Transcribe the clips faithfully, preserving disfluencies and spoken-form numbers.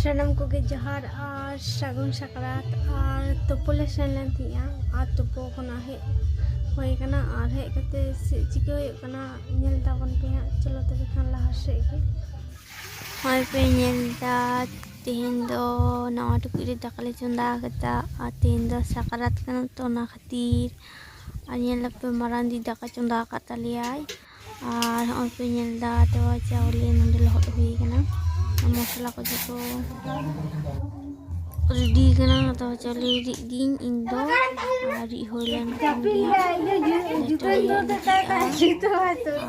ᱥᱟᱱᱟᱢ ᱠᱚᱜᱮ ᱡᱚᱦᱟᱨ ᱟᱨ ᱥᱟᱹᱜᱩᱱ ᱥᱟᱠᱨᱟᱛ᱾ ᱟᱨ ᱛᱩᱯᱩ ᱞᱮ ᱥᱮᱱ ᱞᱮᱱ ᱛᱟᱦᱮᱸᱜᱼᱟ, ᱟᱨ ᱛᱩᱯᱩ ᱠᱷᱚᱱᱟᱜ ᱦᱮᱡ ᱦᱩᱭ ᱠᱟᱱᱟ, ᱟᱨ ᱦᱮᱡ ᱠᱟᱛᱮ ᱪᱮᱫ ᱪᱤᱠᱟᱹ ᱦᱩᱭᱩᱜ ᱠᱟᱱᱟ ᱧᱮᱞ ᱛᱟᱵᱚᱱ ᱯᱮ ᱦᱟᱸᱜ᱾ ᱪᱚᱞᱚ ᱛᱚᱵᱮ ᱠᱷᱟᱱ ᱞᱟᱦᱟ ᱥᱮᱫ ᱜᱮ᱾ ᱱᱚᱜᱼᱚᱭ ᱯᱮ ᱧᱮᱞ ᱮᱫᱟ, ᱛᱮᱦᱮᱧ ᱫᱚ ᱱᱟᱣᱟ ᱴᱩᱠᱩᱡ ᱨᱮ ᱫᱟᱠᱟ ᱞᱮ ᱪᱚᱸᱫᱟ ᱟᱠᱟᱫᱟ᱾ ᱟᱨ ᱛᱮᱦᱮᱧ ᱫᱚ ᱥᱟᱠᱨᱟᱛ ᱠᱟᱱᱟ ᱛᱚ, ᱚᱱᱟ ᱠᱷᱟᱹᱛᱤᱨ᱾ ᱟᱨ ᱧᱮᱞ ᱫᱟᱯᱮ, ᱢᱟᱨᱟᱝ ᱫᱤ ᱫᱟᱠᱟ ᱪᱚᱸᱫᱟ ᱟᱠᱟᱫ ᱛᱟᱞᱮᱭᱟᱭ᱾ ᱟᱨ ᱦᱚᱸᱜᱼᱚᱭ ᱯᱮ ᱧᱮᱞ ᱮᱫᱟ, ᱟᱫᱣᱟ ᱪᱟᱣᱞᱮ ᱱᱚᱸᱰᱮ ᱞᱚᱦᱚᱫ ᱦᱩᱭ ᱠᱟᱱᱟ᱾ ᱟᱨ ᱢᱚᱥᱞᱟ ᱠᱚ ᱡᱚᱛᱚ ᱨᱮᱰᱤ ᱠᱟᱱᱟ᱾ ᱟᱫᱣᱟ ᱪᱟᱣᱞᱮ ᱨᱤᱫ ᱫᱤᱧ ᱤᱧ ᱫᱚ, ᱟᱨ ᱨᱤᱫ ᱦᱩᱭ ᱞᱮᱱ ᱠᱷᱟᱱ ᱜᱮ ᱦᱟᱸᱜ ᱞᱮᱴᱚ ᱦᱩᱭᱩᱜ ᱞᱟᱹᱜᱤᱫᱼᱟ᱾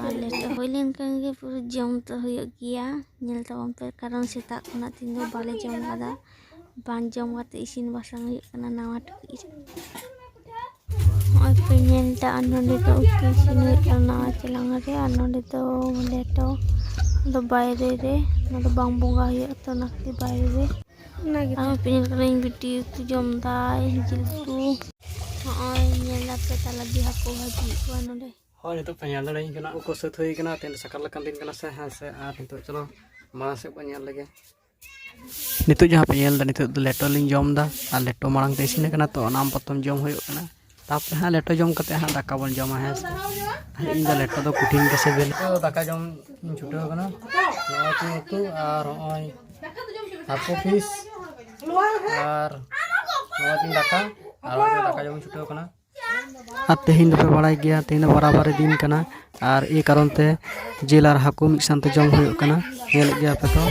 ᱟᱨ ᱞᱮᱴᱚ ᱦᱩᱭ ᱞᱮᱱ ᱠᱷᱟᱱ ᱜᱮ ᱯᱩᱨᱟᱹ ᱡᱚᱢ ᱫᱚ ᱦᱩᱭᱩᱜ ᱜᱮᱭᱟ᱾ ᱧᱮᱞ ᱛᱟᱵᱚᱱ ᱯᱮ, ᱠᱟᱨᱚᱱ ᱥᱮᱛᱟᱜ ᱠᱷᱚᱱᱟᱜ ᱛᱮᱦᱮᱧ ᱫᱚ ᱵᱟᱞᱮ ᱡᱚᱢ ᱠᱟᱫᱟ᱾ ᱵᱟᱝ ᱡᱚᱢ ᱠᱟᱛᱮ ᱤᱥᱤᱱ ᱵᱟᱥᱟᱝ ᱦᱩᱭᱩᱜ ᱠᱟᱱᱟ ᱱᱟᱣᱟ ᱴᱩᱠᱩᱡ ᱨᱮ᱾ ᱱᱚᱜᱼᱚᱭ ᱯᱮ ᱧᱮᱞ ᱮᱫᱟ, ᱟᱨ ᱱᱚᱸᱰᱮ ᱫᱚ ᱩᱛᱩ ᱤᱥᱤᱱ ᱦᱩᱭᱩᱜ ᱠᱟᱱᱟ ᱱᱟᱣᱟ ᱪᱮᱞᱟᱝ ᱨᱮ, ᱟᱨ ᱱᱚᱸᱰᱮ ᱫᱚ ᱞᱮᱴᱚ ᱫᱚ ᱵᱟᱭᱨᱮ ᱨᱮ, ᱚᱱᱟ ᱫᱚ ᱵᱟᱝ ᱵᱚᱸᱜᱟ ᱦᱩᱭᱩᱜᱼᱟ ᱛᱚ, ᱚᱱᱟ ᱠᱷᱟᱹᱛᱤᱨ ᱵᱟᱭᱨᱮ ᱨᱮ᱾ ᱚᱱᱟ ᱜᱮ᱾ ᱟᱨ ᱯᱮ ᱧᱮᱞ ᱠᱟᱱᱟ, ᱤᱧ ᱵᱤᱴᱤ ᱩᱛᱩ ᱡᱚᱢ ᱫᱟᱭ, ᱡᱤᱞ ᱩᱛᱩ᱾ ᱱᱚᱜᱼᱚᱭ ᱧᱮᱞ ᱫᱟᱯᱮ, ᱛᱟᱞᱟ ᱫᱤ ᱦᱟᱹᱠᱩ ᱵᱷᱟᱹᱡᱤᱭᱮᱫ ᱠᱚᱣᱟ ᱱᱚᱸᱰᱮ᱾ ᱦᱳᱭ, ᱱᱤᱛᱚᱜ ᱯᱮ ᱧᱮᱞ ᱫᱟᱲᱮᱭᱟᱹᱧ ᱠᱟᱱᱟ, ᱩᱠᱩ ᱥᱟᱹᱛ ᱦᱩᱭ ᱠᱟᱱᱟ, ᱛᱮᱦᱮᱧ ᱫᱚ ᱥᱟᱠᱨᱟᱛ ᱞᱮᱠᱟᱱ ᱫᱤᱱ ᱠᱟᱱᱟ ᱥᱮ, ᱦᱮᱸ ᱥᱮ᱾ ᱟᱨ ᱱᱤᱛᱚᱜ ᱪᱚᱞᱚ ᱢᱟᱲᱟᱝ ᱥᱮᱫ ᱵᱚᱱ ᱧᱮᱞ ᱞᱮᱜᱮ᱾ ᱱᱤᱛᱚᱜ ᱡᱟᱦᱟᱸ ᱯᱮ ᱧᱮᱞ ᱮᱫᱟ, ᱱᱤᱛᱚᱜ ᱫᱚ ᱞᱮᱴᱚ ᱞᱤᱧ ᱡᱚᱢ ᱮᱫᱟ, ᱟᱨ ᱞᱮᱴᱚ ᱢᱟᱲᱟᱝ ᱛᱮ ᱤᱥᱤᱱ ᱟᱠᱟᱱᱟ, ᱛᱚ ᱚᱱᱟ ᱯᱨᱚᱛᱷᱚᱢ ᱡᱚᱢ ᱦᱩᱭᱩᱜ ᱠᱟᱱᱟ, ᱛᱟᱯᱚᱨᱮ ᱦᱟᱸᱜ ᱞᱮᱴᱚ ᱡᱚᱢ ᱠᱟᱛᱮ ᱦᱟᱸᱜ ᱫᱟᱠᱟ ᱵᱚᱱ ᱡᱚᱢᱟ, ᱦᱮᱸ ᱥᱮ᱾ ᱤᱧ ᱫᱚ ᱞᱮᱴᱚ ᱫᱚ ᱠᱚᱴᱷᱤᱱ ᱜᱮ ᱥᱤᱵᱤᱞ᱾ ᱛᱚ ᱫᱟᱠᱟ ᱡᱚᱢ ᱤᱧ ᱪᱷᱩᱴᱟᱹᱣ ᱟᱠᱟᱱᱟ᱾ ᱱᱚᱜᱼᱚᱭ ᱛᱤᱧ ᱩᱛᱩ ᱟᱨ ᱱᱚᱜᱼᱚᱭ ᱦᱟᱹᱠᱩ ᱯᱤᱥ ᱟᱨ ᱱᱚᱜᱼᱚᱭ ᱛᱤᱧ ᱫᱟᱠᱟ, ᱟᱨ ᱱᱚᱜᱼᱚᱭ ᱫᱟᱠᱟ ᱡᱚᱢ ᱤᱧ ᱪᱷᱩᱴᱟᱹᱣ ᱟᱠᱟᱱᱟ᱾ ᱟᱨ ᱛᱮᱦᱮᱧ ᱫᱚᱯᱮ ᱵᱟᱲᱟᱭ ᱜᱮᱭᱟ, ᱛᱮᱦᱮᱧ ᱫᱚ ᱵᱟᱨᱟᱵᱟᱨᱤ ᱫᱤᱱ ᱠᱟᱱᱟ, ᱟᱨ ᱮᱭ ᱠᱟᱨᱚᱱ ᱛᱮ ᱡᱤᱞ ᱟᱨ ᱦᱟᱹᱠᱩ ᱢᱤᱫ ᱥᱟᱶᱛᱮ ᱡᱚᱢ ᱦᱩᱭᱩᱜ ᱠᱟᱱᱟ᱾ ᱧᱮᱞᱮᱫ ᱜᱮᱭᱟ ᱯᱮ ᱛᱚ,